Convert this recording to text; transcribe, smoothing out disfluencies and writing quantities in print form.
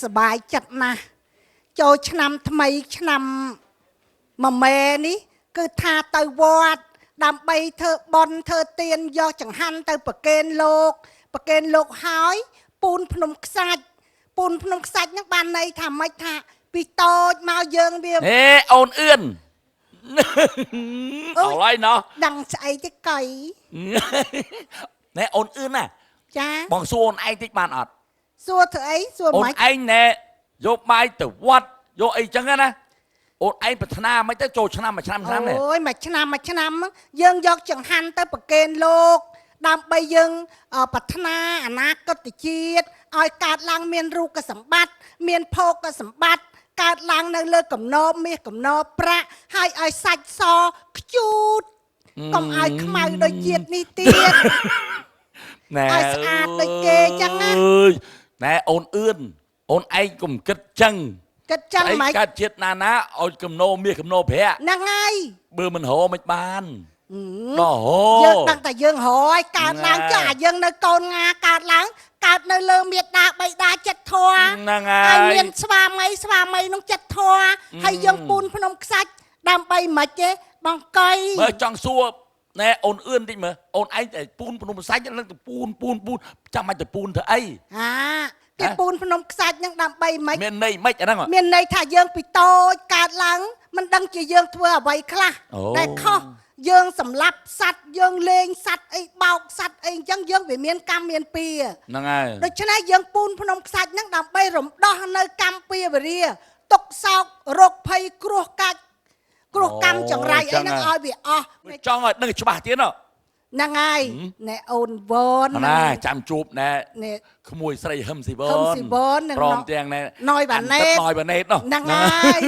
សប្បាយចិត្តណាស់ចូលឆ្នាំថ្មីឆ្នាំមមែនេះគឺថាទៅវត្តដើម្បីធ្វើបុណ្យធ្វើទានយកចង្ហាន់ទៅប្រគេនលោកប្រគេនលោកហើយពូនភ្នំខ្សាច់ពូនភ្នំខ្សាច់ហ្នឹងបានន័យថាម៉េចថាពីតូចមកយើងវា ហេអូនអឿនអរហើយណោះ ដឹងស្អីទេកៃ ណែអូនអឿនណា ចា បងសួរអូនឯងតិចបានអត់ សួរធ្វើអីសួរ អូន ម៉េច ឯងណែយកបាយទៅវត្តយកអីចឹងណាអូនឯងប្រាថ្នាមិនទៅចូលឆ្នាំមួយឆ្នាំឆ្នាំនេះ អូយមួយឆ្នាំមួយឆ្នាំយើងយកចង្ហាន់ទៅប្រគេនលោកដើម្បីយើងប្រាថ្នាអនាគតជាតិឲ្យកើតឡើងមានរូបសម្បត្តិមានភោគសម្បត្តិកើតឡើងនៅលើកំណោមាសកំណោប្រាក់ហើយឲ្យសាច់សខ្ជូតកុំឲ្យខ្មៅដូចជាតិនេះទៀត ណែ ឲ្យស្អាតដូចគេចឹងណា អើយណែអូនអឿនអូនឯងកុំគិតចឹង គិតចឹង ឯង ម៉េច កើតជាតិណាណាឲ្យកំណោមាសកំណោប្រាក់ ហ្នឹងហើយ បើមិនរមិនបានដល់ហូ យើងដឹងតែយើងរយកើតឡើងចុះអាយើងនៅកូនងាកើតឡើងកើតនៅលើមេដាបៃតាចិត្តធွာ ហ្នឹងហើ ហើយ យ មានស្វាមីស្វាមីនោះចិត្តធွာហើយយើងពូនភ្នំខ្សាច់ដើម្បីមិនទេបងកុយ មើលចង់សួរណែអូនអឿនតិចមើលអូនឯងតែពូនភ្នំសាច់នឹងទៅពូនពូនពូនចាំបាច់ទៅពូនធ្វើអី ហាគេពូនភ្នំខ្សាច់នឹងដើម្បីមិន មានន័យម៉េចអាហ្នឹង មានន័យថាយើងពីតូចកើតឡើងមិនដឹងជាយើងធ្វើអ្វីខ្លះ អូ ដែលខុសយើងសម្លាប់សัตว์យើងលេងសัตว์អីបោកសัตว์អីអញ្ចឹងយើងវាមានកម្មមានពៀ ហ្នឹងហើយ ដូច្នេះយើងពូនភ្នំខ្សាច់ហ្នឹងដើម្បីរំដោះនៅកម្មពៀវរាទុកសោករោគភ័យគ្រោះកាច់គ្រោះកម្មចង្រៃអីហ្នឹងឲ្យវាអស់ ចង់ឲ្យដឹងច្បាស់ទៀតណ ហ្នឹងហើយណែអូនវន ណាចាំជួបណែ នេះ ក្មួយស្រីហឹមស៊ីវន ហឹមស៊ីវននិង ព្រមទាំងណែ ណយវ៉ាណេត ណយវ៉ាណេតនោះ ហ្នឹងហើយ